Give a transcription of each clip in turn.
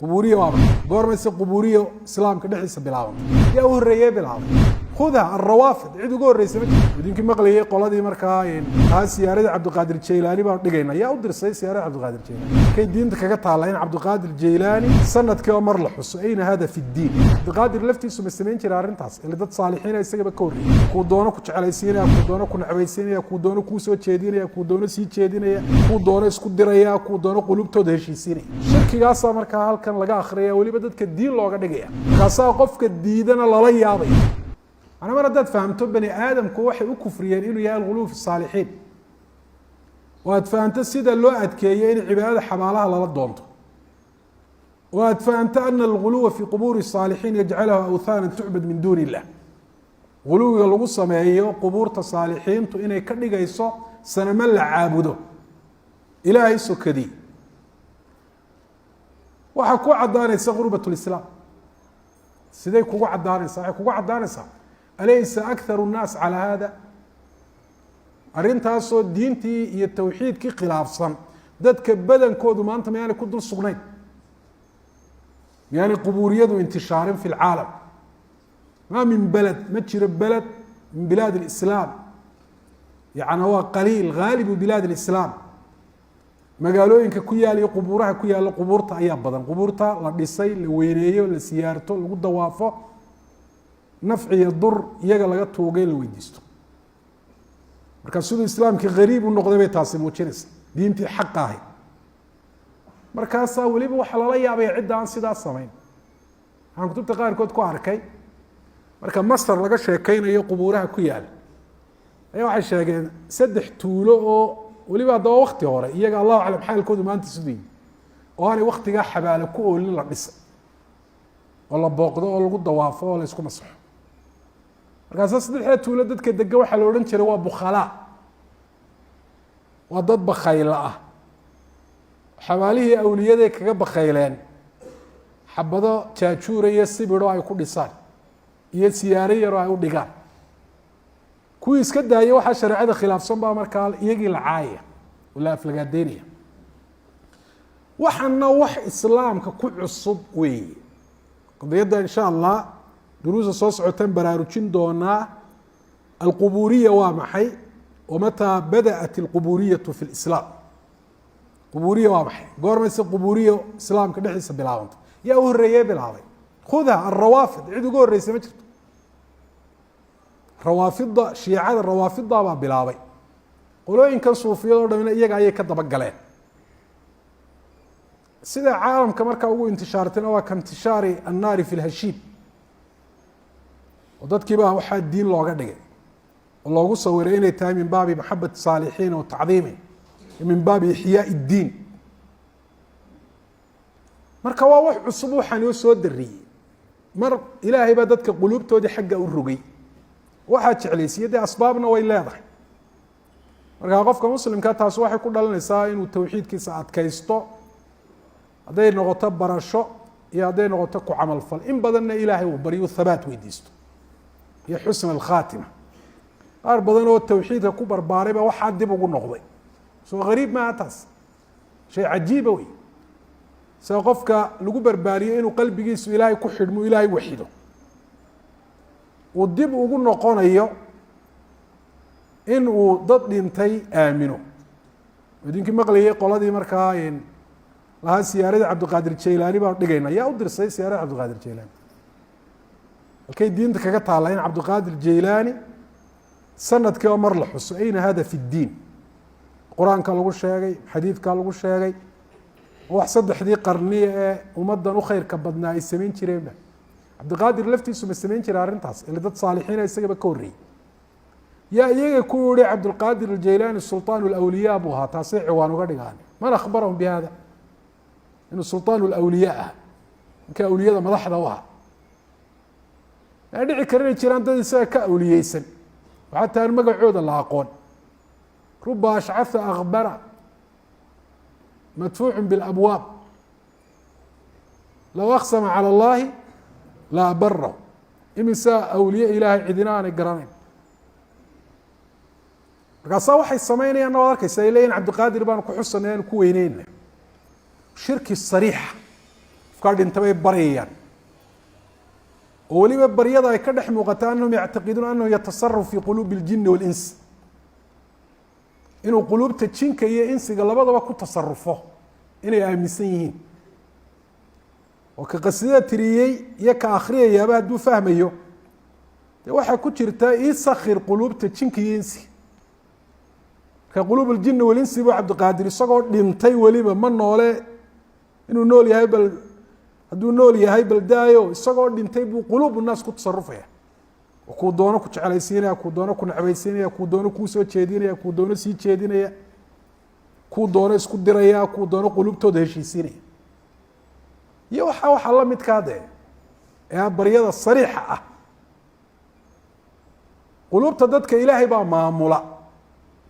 Qubuuriya waa maxay? Goormayse qubuuriya islaamka dhexdiisa bilaabantay? Yaa u horreeyey bilaabay? Khudha alrawaafid. Cid uga horreysa ma jirto. Idinkii maqlayay qoladii markaa taa siyaaradii Cabdiqaadir Jaylaani baanu dhigayna. Yaa u dirsay siyaarada Cabdiqaadir Jaylaani? Kay diinta kaga taalla in Cabdiqaadir Jaylaani sanadkii oo mar la xuso? Ayna hada fi ddiin? Cabdiqaadir laftiisu ma samayn jira arrintaas? Ila dad saalixiina isagaba ka horreeyey. Kuu doono ku jeclaysiinaya, kuu doono ku necbaysiinaya, kuu doono kuu soo jeedinaya, kuu doono sii jeedinaya, kuu doono isku diraya, kuu doono qulubtooda heshiisiinaya. Shirkigaasaa markaa halkan laga akhriyaya, weliba dadka diin looga dhigaya. Markaasaa qofka diidana lala yaabaya. Manaa mar haddaad fahamto bani aadamku waxay u kufriyeen inuu yahay alghuluw fi saalixiin, oo aad fahamto sida loo adkeeyey in cibaadada xabaalaha lala doonto, oo aad fahamto ana alguluwa fi qubuuri saalixiin yajcalahu awthana tucbad min duuni illah, guluwiga lagu sameeyo qubuurta saalixiintu inay ka dhigayso sanamo la caabudo Ilaahay sokadii, waxaa ku caddaanaysa gurbat lislaam. Siday kugu caddaanaysa? Waxay kugu caddaanaysaa: alaysa akharu nnaas calaa hada? Arrintaasoo diintii iyo tawxiidkii khilaafsan, dadka badankoodu maanta miyaanay ku dul sugnayn? Miyaanay qubuuriyadu intishaarin fi lcaalam? Ma min beled, ma jiro beled min bilaad اlislaam, yani waa qaliil, haalibu bilaad اlislaam, magaalooyinka ku yaal iyo qubuuraha ku yaalla, qubuurta ayaa badan. Qubuurta la dhisay, la weyneeyo, la siyaarto, lagu dawaafo, nafci iyo dur iyaga laga tuugay, la weydiisto. Marka siduu islaamkii gariib u noqday bay taasi muujinaysa, diintii xaqa ahayd. Markaasaa weliba waxaa lala yaabaya cidda aan sidaas samayn. Waxaan kutubta qaarkood ku arkay, marka Masar laga sheekeynayo qubuuraha ku yaala, ayaa waxay sheegeen saddex tuulo oo weliba haddaba wakti hore iyaga, Allahu aclam xaalkoodu maanta siduu yihi, oo aanay waktigaa xabaale ku oolin, la dhisay oo la booqdo oo lagu dawaafo oo la isku masaxo. Markaasa saddexda tuulo dadka dega waxaa la odhan jiray waa bukhalaa, waa dad bakhayla ah. Xabaalihii awliyaday kaga bakhayleen xabado jaajuura iyo sibidho ay ku dhisaan iyo siyaaro yaroo ay u dhigaan. Kuwii iska daayay waxaa shareecada khilaafsan baa markaa iyagii la caayaya oo la aflagaadeynaya. Waxana wax islaamka ku cusub weeye. Qadiyadda insha Allah duruusa soo socotaan baraarujin doonaa. Alqubuuriya waa maxay? Wamataa badaأat alqubuuriyatu fi lislaam? Qubuuriya waa maxay? Goormayse qubuuriya islaamka dhexdiisa bilaabantay? Yaa u horreeyey bilaabay? Khudha alrawaafid. Cid uga horreysa ma jirto. Rawaafida, shiicada rawaafida baa bilaabay. Qolooyinkan suufiyad o dhamina iyaga ayay ka dabagaleen. Sida caalamka markaa ugu intishaartayna waa kaintishaari annaari fi lhashiib, oo dadkiiba waxaa diin looga dhigay oo loogu sawiray inay tahay min baabi maxabati saalixiin wa tacdiimi, min baabi ixyaai اddiin. Marka waa wax cusub waxaanoo soo dariyey. Mar Ilaahay baa dadka quluubtoodii xagga u rogay, waxaa jeclaysiiye. Dee asbaabna way leedahay. Markaa qofka muslimka taasi waxay ku dhalinaysaa inuu tawxiidkiisa adkaysto, hadday noqoto barasho iyo hadday noqoto ku camalfal. In badanna Ilaahay uu baryu, thabaat weydiisto iyo xusna alkhaatima. Qaar badan oo tawxiidka ku barbaaray baa waxaa dib ugu noqday. Soo gariib maaha taas, shay cajiiba wey. Sida qofka lagu barbaariyo inuu qalbigiisu Ilaahay ku xidhmo, Ilaahay waxido, uu dib ugu noqonayo in uu dad dhintay aamino. Idinkii maqlayay qoladii markaa lahaa siyaaradii Cabdiqaadir Jaylaani baanu dhigayna. Yaa u dirsay siyaarada Cabdiqaadir Jaylaani? Halkay diinta kaga taalla in Cabdiqaadir Jaylaani sanadkii oo mar la xuso? Ayna hada fi ddiin? Qur-aanka lagu sheegay, xadiidka lagu sheegay, wax saddexdii qarni ee ummaddan u khayrka badnaa ay samayn jireenba. Cabdiqaadir laftiisu ma samayn jira arrintaas? Ila dad saalixiina isagaba ka horreeyey. Yaa iyaga ku yihi Cabdulqaadir Aljaylaani sulطaan اlawliyaa buu ahaa? Taasay ciwaan uga dhigaan. Man akhbarahum bi hada, inuu sulطaan اlawliyaa ah, ninka awliyada madaxda u ahaa? Maa dhici kara inay jiraan dad isaga ka awliyeysan oo xataa aan magacooda la aqoon. Ruba ashcatha akbara madfuucu biاlabwaab, low aqsama calى اllahi la abarahu. Imisaa awliye Ilaahay cidina aanay garanayn? Markaasaa waxay samaynayaanna waad arkaysa, ay leeyihin Cabdiqaadir baanu ku xusanay, aanu ku weyneyna. Shirki sariixa. Qofkaa dhinta bay baryayaan, oo weliba baryada ay ka dhex muuqata anahum yactaqiduuna anahu yatasaraf fi quluubi اljini waاlins, inuu quluubta jinka iyo insiga labadaba ku tasarufo inay aaminsan yihiin. Oo ka qasida tiriyey iyo ka akhriyayaaba hadduu fahmayo, dee waxaa ku jirta isakir quluubta jinka iyo insiga. Marka quluub اljini walinsi buu Cabdiqaadir isagoo dhintay, weliba ma noole, inuu nool yahay bal hadduu nool yahay bal daayo, isagoo dhintay buu quluub naas ku tasarufaya, oo kuu doono ku jeclaysiinaya, kuu doono ku necbaysiinaya, kuu doono kuu soo jeedinaya, kuu doono sii jeedinaya, kuu doono isku diraya, kuu doono quluubtooda heshiisiinaya. Iyo waxaa la midkaa dee ee baryada sariixa ah. Quluubta dadka Ilaahay baa maamula.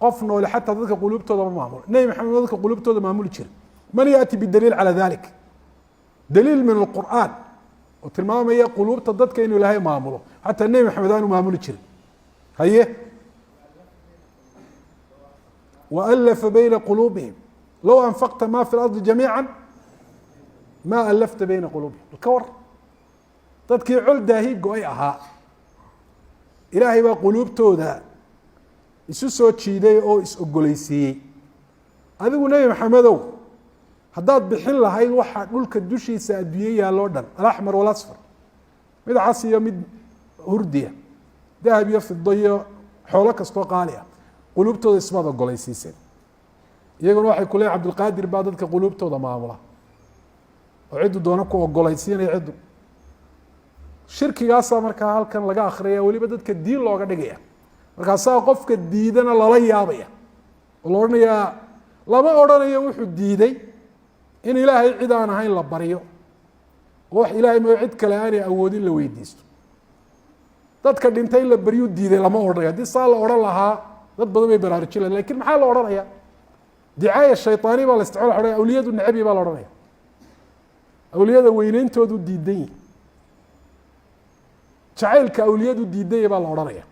Qof noole xataa dadka quluubtooda ma maamulo. Nebi Maxamed dadka quluubtooda maamuli jira? Man yaأti bidaliil calى dalik? Daliil min alqur'aan oo tilmaamaya quluubta dadka inuu Ilaahay maamulo, xataa Nebi Maxamed aanu maamuli jirin. Haye, waalafa bayna quluubihim, low anfaqta ma fi اlardi jamiica ma alafta bayna quluubihim. Ka war dadkii col daahi go-ay ahaa, Ilaahay baa quluubtooda isu soo jiiday oo is ogolaysiiyey. Adigu Nebi Maxamedow, haddaad bixin lahayd waxaa dhulka dushiisa adduunye yaalloo dhan, alaxmar walasfar, mid cas iyo mid hurdiya, dahab iyo fido iyo xoolo kastoo qaali ah, quluubtooda ismaad ogolaysiiseen. Iyaguna waxay ku leeyn Cabdilqaadir baa dadka quluubtooda maamula oo cidduu doono ku ogolaysiinaya. Ciddu shirkigaasaa markaa halkan laga akriyaya, weliba dadka diin looga dhigaya. Markaasaa qofka diidana lala yaabaya oo la odhanayaa, lama odhanayo wuxuu diiday in Ilaahay cid aan ahayn la baryo, oo wax Ilahay moo cid kale aanay awoodin la weydiisto, dadka dhintay in la baryuu diiday lama odhanayo. Haddii saa la odhan lahaa, dad badan bay baraarujin lahay. Lakin maxaa la odhanaya? Dicaaya shayطaani baa la isticmal ohanaya. Awliyadu necabi baa la odhanaya, awliyada weyneyntoodu diidan yihi, jacaylka awliyadu diidanya baa la odhanaya.